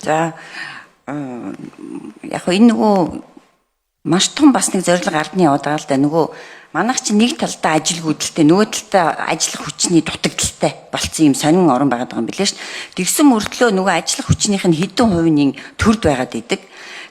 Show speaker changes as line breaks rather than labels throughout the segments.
За, яг хөө энэ нөгөө маш том бас нэг зорилго ардны яваад байгаа л да. Нөгөө манайх чинь нэг талдаа ажилгүйдэлтэй, нөгөө талдаа ажиллах хүчний дутагдaltaй болцсон юм сонин орон байгаад байгаа юм билээ шүү. Тэгсэн мөртлөө нөгөө ажиллах хүчнийх нь хэдэн хувийн төрд байгаад идэг.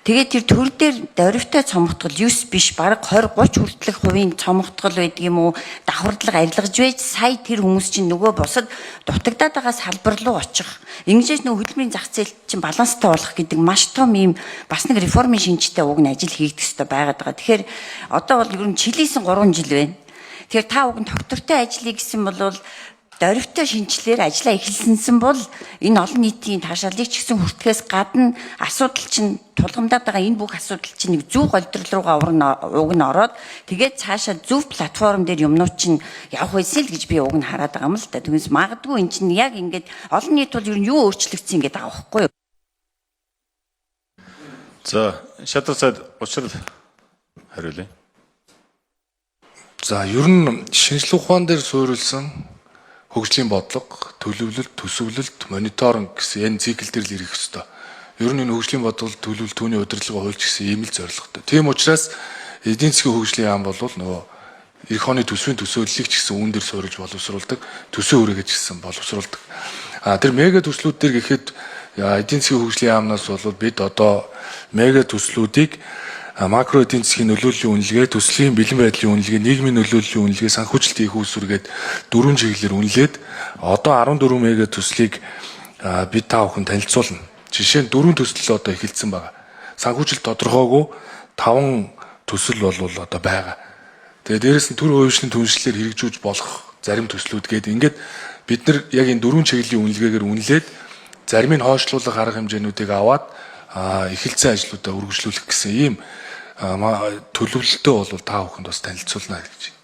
Тэгээд тэр төр дээр дөрвтэй цомготгол 9 биш, бараг 20 30 хүртэлх хувийн цомготгол байдаг юм уу, давхардлага арилгаж байж сая тэр хүмүүс чинь нөгөө бусад дутагдаад байгаа салбар руу очих. Ингэж нөгөө хөдөлмөрийн зах зээл чинь баланстай болох гэдэг маш том ийм бас нэг реформын шинжтэй уг нь ажил хийгдэх ёстой байгаад байгаа. Тэгэхээр одоо бол ер нь чилийсэн 3 жил байна. Тэгэхээр та уг нь тогтвортой ажлыг гэсэн бол дөрвтэй шинжилгээр ажиллаа эхэлсэнсэн бол энэ олон нийтийн таашаалыг ч гэсэн хүртэхээс гадна асуудал чинь тулгамдаад байгаа энэ бүх асуудал чинь нэг зөв голдрол руугаа уг нь ороод, тэгээд цаашаа зөв платформ дээр юмнууд чинь явах байсан л гэж би уг нь хараад байгаа юм л да. Түүнээс магадгүй эн чинь яг ингээд олон нийт бол ер нь юу өөрчлөгдсөн гэдэг байгаа байхгүй юу?
За, шадар сайд учрал хариулъя.
За, ер нь шинжлэх ухаан дээр суурилсан хөгжлийн бодлого, төлөвлөлт, төсөвлөлт, мониторинг гэсэн энэ цикл дээр л ирэх ёстой. Ер нь энэ хөгжлийн бодлого, төлөвлөлт, түүний удирдлага хуульч гэсэн ийм л зорилготой. Тийм учраас эдийн засгийн хөгжлийн яам бол нөгөө эх оны төсвийн төсөөллийг ч гэсэн үүн дээр суурилж боловсруулдаг, төсөө хүрээгээ ч гэсэн боловсруулдаг. А тэр мега төслүүд дээр гэхэд эдийн засгийн хөгжлийн яамнаас бол бид одоо мега төслүүдийг макро эдийн засгийн нөлөөллийн үнэлгээ, төслийн бэлэн байдлын үнэлгээ, нийгмийн нөлөөллийн үнэлгээ, санхүүжилт их үүсвэргээд дөрвөн чиглэлээр үнэлээд одоо 14 мега төслийг бид та бүхэн танилцуулна. Жишээ нь дөрвөн төсөл одоо эхэлсэн байгаа. Санхүүжилт тодорхойгүй таван төсөл бол одоо байгаа. Тэгээ дээрэс нь төр хувьшлийн түншлэлээр хэрэгжүүлж болох зарим төслүүд гээд ингээд бид нар яг энэ дөрвөн чиглэлийн үнэлгээгээр үнэлээд зарим нь хойшлуулах арга хэмжээнүүдийг аваад эхэлсэн ажлуудаа үргэлжлүүлэх гэсэн ийм төлөвлөлтөө бол та бүхэнд бас танилцуулна гэж.